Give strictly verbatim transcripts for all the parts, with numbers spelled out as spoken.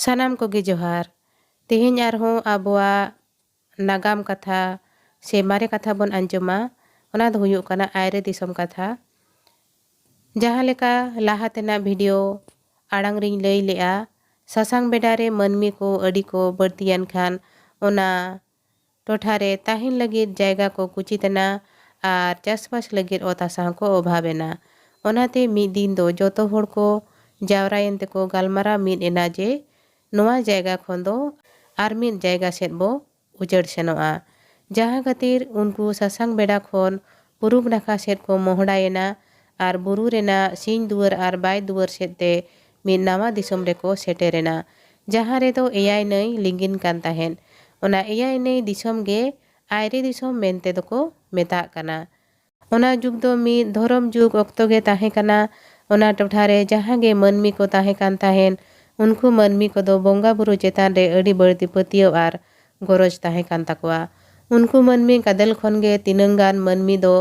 ᱥᱟᱱᱟᱢ ᱠᱚᱜᱮ ᱡᱚᱦᱟᱨ᱾ ᱛᱮᱦᱮᱧ ᱟᱨᱦᱚᱸ ᱟᱵᱚᱣᱟᱜ ᱱᱟᱜᱟᱢ ᱠᱟᱛᱷᱟ ᱥᱮ ᱢᱟᱨᱮ ᱠᱟᱛᱷᱟ ᱵᱚᱱ ᱟᱸᱡᱚᱢᱟ᱾ ᱚᱱᱟ ᱫᱚ ᱦᱩᱭᱩᱜ ᱠᱟᱱᱟ ᱟᱭᱨᱮ ᱫᱤᱥᱚᱢ ᱠᱟᱛᱷᱟ᱾ ᱡᱟᱦᱟᱸ ᱞᱮᱠᱟ ᱞᱟᱦᱟ ᱛᱮᱱᱟᱜ ᱵᱷᱤᱰᱤᱭᱳ ᱟᱲᱟᱝ ᱨᱤᱧ ᱞᱟᱹᱭ ᱞᱮᱜᱼᱟ, ᱥᱟᱥᱟᱝ ᱵᱮᱰᱟ ᱨᱮ ᱢᱟᱹᱱᱢᱤ ᱠᱚ ᱟᱹᱰᱤ ᱠᱚ ᱵᱟᱹᱲᱛᱤᱭᱮᱱ ᱠᱷᱟᱱ ᱚᱱᱟ ᱴᱚᱴᱷᱟ ᱨᱮ ᱛᱟᱦᱮᱱ ᱞᱟᱹᱜᱤᱫ ᱡᱟᱭᱜᱟ ᱠᱚ ᱠᱩᱪᱤᱛ ᱮᱱᱟ ᱟᱨ ᱪᱟᱥᱵᱟᱥ ᱞᱟᱹᱜᱤᱫ ᱚᱛ ᱦᱟᱥᱟ ᱦᱚᱸᱠᱚ ᱚᱵᱷᱟᱵ ᱮᱱᱟ᱾ ᱚᱱᱟᱛᱮ ᱢᱤᱫ ᱫᱤᱱ ᱫᱚ ᱡᱚᱛᱚ ᱦᱚᱲ ᱠᱚ ᱡᱟᱣᱨᱟᱭᱮᱱ ᱛᱮᱠᱚ ᱜᱟᱞᱢᱟᱨᱟᱣ ᱢᱤᱫ ᱮᱱᱟ ᱡᱮ ᱱᱚᱣᱟ ᱡᱟᱭᱜᱟ ᱠᱷᱚᱱ ᱫᱚ ᱟᱨ ᱢᱤᱫ ᱡᱟᱭᱜᱟ ᱥᱮᱫ ᱵᱚ ᱩᱪᱟᱹᱲ ᱥᱮᱱᱚᱜᱼᱟ᱾ ᱡᱟᱦᱟᱸ ᱠᱷᱟᱹᱛᱤᱨ ᱩᱱᱠᱩ ᱥᱟᱥᱟᱝ ᱵᱮᱰᱟ ᱠᱷᱚᱱ ᱯᱩᱨᱩᱵ ᱱᱟᱠᱷᱟ ᱥᱮᱫ ᱠᱚ ᱢᱚᱦᱰᱟᱭᱮᱱᱟ ᱟᱨ ᱵᱩᱨᱩ ᱨᱮᱱᱟᱜ ᱥᱤᱧ ᱫᱩᱣᱟᱹᱨ ᱟᱨ ᱵᱟᱭ ᱫᱩᱣᱟᱹᱨ ᱥᱮᱫ ᱛᱮ ᱢᱤᱫ ᱱᱟᱣᱟ ᱫᱤᱥᱚᱢ ᱨᱮᱠᱚ ᱥᱮᱴᱮᱨᱮᱱᱟ, ᱡᱟᱦᱟᱸ ᱨᱮᱫᱚ ᱮᱭᱟᱭ ᱱᱟᱹᱭ ᱞᱤᱸᱜᱤᱱ ᱠᱟᱱ ᱛᱟᱦᱮᱸᱫ᱾ ᱚᱱᱟ ᱮᱭᱟᱭ ᱱᱟᱹᱭ ᱫᱤᱥᱚᱢ ᱜᱮ ᱟᱭᱨᱮ ᱫᱤᱥᱚᱢ ᱢᱮᱱᱛᱮ ᱫᱚᱠᱚ ᱢᱮᱛᱟᱜ ᱠᱟᱱᱟ᱾ ᱚᱱᱟ ᱡᱩᱜᱽ ᱫᱚ ᱢᱤᱫ ᱫᱷᱚᱨᱚᱢ ᱡᱩᱜᱽ ᱚᱠᱛᱚ ᱜᱮ ᱛᱟᱦᱮᱸ ᱠᱟᱱᱟ᱾ ᱚᱱᱟ ᱴᱚᱴᱷᱟ ᱨᱮ ᱡᱟᱦᱟᱸ ᱜᱮ ᱢᱟᱹᱱᱢᱤ ᱠᱚ ᱛᱟᱦᱮᱸ ᱠᱟᱱ ᱛᱟᱦᱮᱸᱫ, ᱩᱱᱠᱩ ᱢᱟᱹᱱᱢᱤ ᱠᱚᱫᱚ ᱵᱚᱸᱜᱟ ᱵᱩᱨᱩ ᱪᱮᱛᱟᱱ ᱨᱮ ᱟᱹᱰᱤ ᱵᱟᱹᱲᱛᱤ ᱯᱟᱹᱛᱭᱟᱹᱣ ᱟᱨ ᱜᱚᱨᱚᱡᱽ ᱛᱟᱦᱮᱸ ᱠᱟᱱ ᱛᱟᱠᱚᱣᱟ᱾ ᱩᱱᱠᱩ ᱢᱟᱹᱱᱢᱤ ᱜᱟᱫᱮᱞ ᱠᱷᱚᱱ ᱜᱮ ᱛᱤᱱᱟᱹᱝ ᱜᱟᱱ ᱢᱟᱹᱱᱢᱤ ᱫᱚ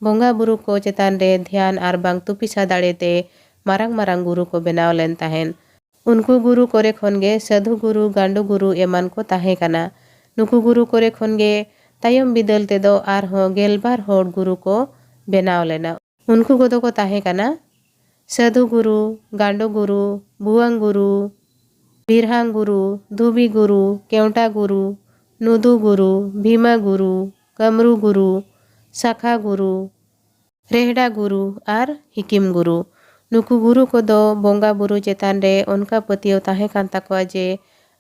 ᱵᱚᱸᱜᱟ ᱵᱩᱨᱩ ᱠᱚ ᱪᱮᱛᱟᱱ ᱨᱮ ᱫᱷᱮᱭᱟᱱ ᱟᱨ ᱵᱟᱝ ᱛᱩᱯᱤᱥᱟ ᱫᱟᱲᱮ ᱛᱮ ᱢᱟᱨᱟᱝ ᱢᱟᱨᱟᱝ ᱜᱩᱨᱩ ᱠᱚ ᱵᱮᱱᱟᱣ ᱞᱮᱱ ᱛᱟᱦᱮᱸᱫ᱾ ᱩᱱᱠᱩ ᱜᱩᱨᱩ ᱠᱚᱨᱮ ᱠᱷᱚᱱ ᱜᱮ ᱥᱟᱹᱫᱷᱩ ᱜᱩᱨᱩ, ᱜᱟᱸᱰᱚ ᱜᱩᱨᱩ ᱮᱢᱟᱱ ᱠᱚ ᱛᱟᱦᱮᱸ ᱠᱟᱱᱟ᱾ ᱱᱩᱠᱩ ᱜᱩᱨᱩ ᱠᱚᱨᱮ ᱠᱷᱚᱱ ᱜᱮ ᱛᱟᱭᱚᱢ ᱵᱤᱫᱟᱹᱞ ᱛᱮᱫᱚ ᱟᱨᱦᱚᱸ ᱜᱮᱞᱵᱟᱨ ᱦᱚᱲ ᱜᱩᱨᱩ ᱠᱚ ᱵᱮᱱᱟᱣ ᱞᱮᱱᱟ᱾ ᱩᱱᱠᱩ ᱠᱚᱫᱚ ᱠᱚ ᱛᱟᱦᱮᱸ ᱠᱟᱱᱟ ᱥᱟᱹᱫᱷᱩ ᱜᱩᱨᱩ, ᱜᱟᱸᱰᱚ ᱜᱩᱨᱩ, ᱵᱷᱩᱣᱟᱹᱝ ᱜᱩᱨᱩ, ᱵᱤᱨᱦᱟᱝ ᱜᱩᱨᱩ, ᱫᱷᱩᱵᱤ ᱜᱩᱨᱩ, ᱠᱮᱣᱴᱟ ᱜᱩᱨᱩ, ᱱᱩᱫᱩ ᱜᱩᱨᱩ, ᱵᱷᱤᱢᱟ ᱜᱩᱨᱩ, ᱠᱟᱹᱢᱨᱩ ᱜᱩᱨᱩ, ᱥᱟᱠᱷᱟ ᱜᱩᱨᱩ, ᱨᱮᱦᱰᱟ ᱜᱩᱨᱩ ᱟᱨ ᱦᱤᱠᱤᱢ ᱜᱩᱨᱩ᱾ ᱱᱩᱠᱩ ᱜᱩᱨᱩ ᱠᱚᱫᱚ ᱵᱚᱸᱜᱟ ᱵᱩᱨᱩ ᱪᱮᱛᱟᱱ ᱨᱮ ᱚᱱᱠᱟ ᱯᱟᱹᱛᱭᱟᱹᱣ ᱛᱟᱦᱮᱸ ᱠᱟᱱ ᱛᱟᱠᱚᱣᱟ ᱡᱮ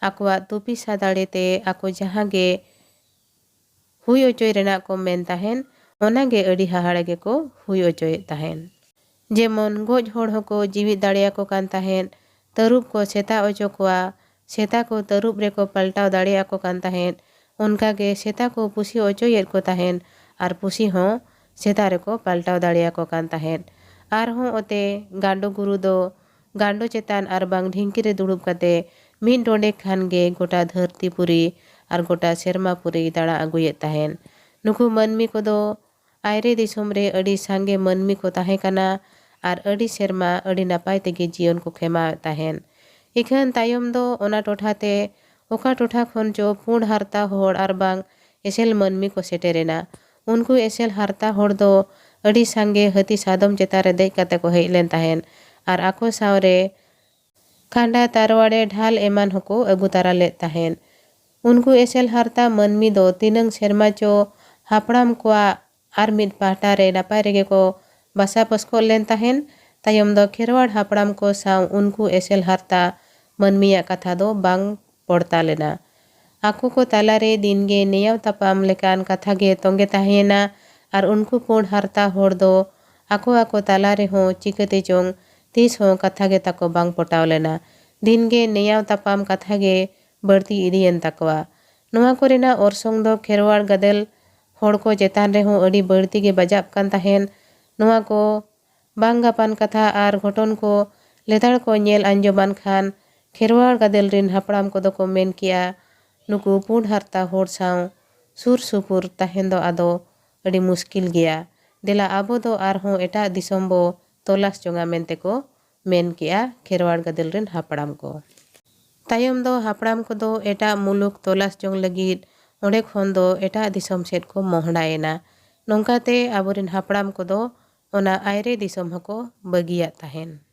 ᱟᱠᱚᱣᱟᱜ ᱛᱩᱯᱤᱥᱟ ᱫᱟᱲᱮ ᱛᱮ ᱟᱠᱚ ᱡᱟᱦᱟᱸ ᱜᱮ ᱦᱩᱭ ᱚᱪᱚᱭ ᱨᱮᱱᱟᱜ ᱠᱚ ᱢᱮᱱ ᱛᱟᱦᱮᱸᱱ, ᱚᱱᱟ ᱜᱮ ᱟᱹᱰᱤ ᱦᱟᱦᱟᱲᱟ ᱜᱮᱠᱚ ᱦᱩᱭ ᱚᱪᱚᱭᱮᱫ ᱛᱟᱦᱮᱸᱱ᱾ ᱡᱮᱢᱚᱱ ᱜᱚᱡ ᱦᱚᱲ ᱦᱚᱸᱠᱚ ᱡᱤᱣᱤᱫ ᱫᱟᱲᱮᱭᱟᱠᱚ ᱠᱟᱱ ᱛᱟᱦᱮᱸᱫ, ᱛᱟᱹᱨᱩᱵ ᱠᱚ ᱥᱮᱛᱟ ᱚᱪᱚ ᱠᱚᱣᱟ, ᱥᱮᱛᱟ ᱠᱚ ᱛᱟᱹᱨᱩᱵ ᱨᱮᱠᱚ ᱯᱟᱞᱴᱟᱣ ᱫᱟᱲᱮᱭᱟᱠᱚ ᱠᱟᱱ ᱛᱟᱦᱮᱸᱫ, ᱚᱱᱠᱟ ᱜᱮ ᱥᱮᱛᱟ ᱠᱚ ᱯᱩᱥᱤ ᱚᱪᱚᱭᱮᱫ ᱠᱚ ᱛᱟᱦᱮᱸᱫ ᱟᱨ ᱯᱩᱥᱤ ᱦᱚᱸ ᱥᱮᱛᱟ ᱨᱮᱠᱚ ᱯᱟᱞᱴᱟᱣ ᱫᱟᱲᱮᱭᱟᱠᱚ ᱠᱟᱱ ᱛᱟᱦᱮᱸᱫ᱾ ᱟᱨᱦᱚᱸ ᱚᱛᱮ ᱜᱟᱸᱰᱚ ᱜᱩᱨᱩ ᱫᱚ ᱜᱟᱸᱰᱚ ᱪᱮᱛᱟᱱ ᱟᱨ ᱵᱟᱝ ᱰᱷᱤᱝᱠᱤ ᱨᱮ ᱫᱩᱲᱩᱵ ᱠᱟᱛᱮ ᱢᱤᱫ ᱰᱚᱸᱰᱮᱠ ᱠᱷᱟᱱ ᱜᱮ ᱜᱚᱴᱟ ᱫᱷᱟᱹᱨᱛᱤ ᱯᱩᱨᱤ ᱟᱨ ᱜᱚᱴᱟ ᱥᱮᱨᱢᱟ ᱯᱩᱨᱤ ᱫᱟᱬᱟ ᱟᱹᱜᱩᱭᱮᱫ ᱛᱟᱦᱮᱸᱫ᱾ ᱱᱩᱠᱩ ᱢᱟᱹᱱᱢᱤ ᱠᱚᱫᱚ ᱟᱭᱨᱮ ᱫᱤᱥᱚᱢ ᱨᱮ ᱟᱹᱰᱤ ᱥᱟᱸᱜᱮ ᱢᱟᱹᱱᱢᱤ ᱠᱚ ᱛᱟᱦᱮᱸ ᱠᱟᱱᱟ ᱟᱨ ᱟᱹᱰᱤ ᱥᱮᱨᱢᱟ ᱟᱹᱰᱤ ᱱᱟᱯᱟᱭ ᱛᱮᱜᱮ ᱡᱤᱭᱚᱱ ᱠᱚ ᱠᱷᱮᱢᱟᱣᱮᱫ ᱛᱟᱦᱮᱸᱫ᱾ ᱤᱠᱷᱟᱹᱱ ᱛᱟᱭᱚᱢ ᱫᱚ ᱚᱱᱟ ᱴᱚᱴᱷᱟ ᱛᱮ ᱚᱠᱟ ᱴᱚᱴᱷᱟ ᱠᱷᱚᱱ ᱪᱚ ᱯᱩᱸᱰ ᱦᱟᱨᱛᱟ ᱦᱚᱲ ᱟᱨ ᱵᱟᱝ ᱮᱥᱮᱞ ᱢᱟᱹᱱᱢᱤ ᱠᱚ ᱥᱮᱴᱮᱨᱮᱱᱟ᱾ ᱩᱱᱠᱩ ᱮᱥᱮᱞ ᱦᱟᱨᱛᱟ ᱦᱚᱲ ᱫᱚ ᱟᱹᱰᱤ ᱥᱟᱸᱜᱮ ᱦᱟᱹᱛᱤ ᱥᱟᱫᱚᱢ ᱪᱮᱛᱟᱱ ᱨᱮ ᱫᱮᱡ ᱠᱟᱛᱮ ᱠᱚ ᱦᱮᱡ ᱞᱮᱱ ᱛᱟᱦᱮᱸᱫ ᱟᱨ ᱟᱠᱚ ᱥᱟᱶᱨᱮ ᱠᱷᱟᱸᱰᱟ, ᱛᱟᱨᱣᱟᱲᱮ, ᱰᱷᱟᱞ ᱮᱢᱟᱱ ᱦᱚᱸᱠᱚ ᱟᱹᱜᱩ ᱛᱟᱨᱟ ᱞᱮᱫ ᱛᱟᱦᱮᱸᱫ᱾ ᱩᱱᱠᱩ ᱮᱥᱮᱞ ᱦᱟᱨᱛᱟ ᱢᱟᱹᱱᱢᱤ ᱫᱚ ᱛᱤᱱᱟᱹᱝ ᱥᱮᱨᱢᱟ ᱪᱚ ᱦᱟᱯᱲᱟᱢ ᱠᱚᱣᱟᱜ ᱟᱨ ᱢᱤᱫ ᱯᱟᱦᱴᱟ ᱨᱮ ᱱᱟᱯᱟᱭ ᱨᱮᱜᱮ ᱠᱚ ᱵᱟᱥᱟ ᱯᱚᱥᱠᱚᱜ ᱞᱮᱱ ᱛᱟᱦᱮᱸᱱ᱾ ᱛᱟᱭᱚᱢ ᱫᱚ ᱠᱷᱮᱨᱣᱟᱲ ᱦᱟᱯᱲᱟᱢ ᱠᱚ ᱥᱟᱶ ᱩᱱᱠᱩ ᱮᱥᱮᱞ ᱦᱟᱨᱛᱟ ᱢᱟᱹᱱᱢᱤᱭᱟᱜ ᱠᱟᱛᱷᱟ ᱫᱚ ᱵᱟᱝ ᱯᱚᱲᱛᱟ ᱞᱮᱱᱟ᱾ ᱟᱠᱚ ᱠᱚ ᱛᱟᱞᱟᱨᱮ ᱫᱤᱱᱜᱮ ᱱᱮᱭᱟᱣ ᱛᱟᱯᱟᱢ ᱞᱮᱠᱟᱱ ᱠᱟᱛᱷᱟ ᱜᱮ ᱛᱚᱸᱜᱮ ᱛᱟᱦᱮᱸᱭᱮᱱᱟ ᱟᱨ ᱩᱱᱠᱩ ᱯᱩᱸᱰ ᱦᱟᱨᱛᱟ ᱦᱚᱲ ᱫᱚ ᱟᱠᱚ ᱟᱠᱚ ᱛᱟᱞᱟ ᱨᱮᱦᱚᱸ ᱪᱤᱠᱟᱹᱛᱮ ᱪᱚᱝ ᱛᱤᱥ ᱦᱚᱸ ᱠᱟᱛᱷᱟ ᱜᱮ ᱛᱟᱠᱚ ᱵᱟᱝ ᱯᱚᱴᱟᱣ ᱞᱮᱱᱟ᱾ ᱫᱤᱱᱜᱮ ᱱᱮᱭᱟᱣ ᱛᱟᱯᱟᱢ ᱠᱟᱛᱷᱟ ᱜᱮ ᱵᱟᱹᱲᱛᱤ ᱤᱫᱤᱭᱮᱱ ᱛᱟᱠᱚᱣᱟ᱾ ᱱᱚᱣᱟ ᱠᱚᱨᱮᱱᱟᱜ ᱚᱨᱥᱚᱝ ᱫᱚ ᱠᱷᱮᱨᱣᱟᱲ ᱜᱟᱫᱮᱞ ᱦᱚᱲ ᱠᱚ ᱪᱮᱛᱟᱱ ᱨᱮᱦᱚᱸ ᱟᱹᱰᱤ ᱵᱟᱹᱲᱛᱤ ᱜᱮ ᱵᱟᱡᱟᱜ ᱠᱟᱱ ᱛᱟᱦᱮᱸᱱ᱾ ᱱᱚᱣᱟ ᱠᱚ ᱵᱟᱝ ᱜᱟᱯᱟᱱ ᱠᱟᱛᱷᱟ ᱟᱨ ᱜᱷᱚᱴᱚᱱ ᱠᱚ ᱞᱮᱛᱟᱲ ᱠᱚ ᱧᱮᱞ ᱟᱸᱡᱚᱢᱟᱱ ᱠᱷᱟᱱ ᱠᱷᱮᱨᱣᱟᱲ ᱜᱟᱫᱮᱞ ᱨᱤᱱ ᱦᱟᱯᱲᱟᱢ ᱠᱚᱫᱚ ᱠᱚ ᱢᱮᱱ ᱠᱮᱜᱼᱟ, ᱱᱩᱠᱩ ᱯᱩᱸᱰ ᱦᱟᱨᱛᱟ ᱦᱚᱲ ᱥᱟᱶ ᱥᱩᱨ ᱥᱩᱯᱩᱨ ᱛᱟᱦᱮᱸᱱ ᱫᱚ ᱟᱫᱚ ᱟᱹᱰᱤ ᱢᱩᱥᱠᱤᱞ ᱜᱮᱭᱟ᱾ ᱫᱮᱞᱟ ᱟᱵᱚ ᱫᱚ ᱟᱨᱦᱚᱸ ᱮᱴᱟᱜ ᱫᱤᱥᱚᱢ ᱵᱚ ᱛᱚᱞᱟᱥ ᱡᱚᱝᱟ ᱢᱮᱱᱛᱮ ᱠᱚ ᱢᱮᱱ ᱠᱮᱜᱼᱟ ᱠᱷᱮᱨᱣᱟᱲ ᱜᱟᱫᱮᱞ ᱨᱤᱱ ᱦᱟᱯᱲᱟᱢ ᱠᱚ᱾ ᱛᱟᱭᱚᱢ ᱫᱚ ᱦᱟᱯᱲᱟᱢ ᱠᱚᱫᱚ ᱮᱴᱟᱜ ᱢᱩᱞᱩᱠ ᱛᱚᱞᱟᱥ ᱡᱚᱝ ᱞᱟᱹᱜᱤᱫ ᱚᱸᱰᱮ ᱠᱷᱚᱱ ᱫᱚ ᱮᱴᱟᱜ ᱫᱤᱥᱚᱢ ᱥᱮᱫ ᱠᱚ ᱢᱚᱦᱰᱟᱭᱮᱱᱟ᱾ ᱱᱚᱝᱠᱟᱛᱮ ᱟᱵᱚᱨᱮᱱ ᱦᱟᱯᱲᱟᱢ ᱠᱚᱫᱚ ᱚᱱᱟ ᱟᱭᱨᱮ ᱫᱤᱥᱚᱢ ᱦᱚᱸᱠᱚ ᱵᱟᱹᱜᱤᱭᱟᱫ ᱛᱟᱦᱮᱸᱱ᱾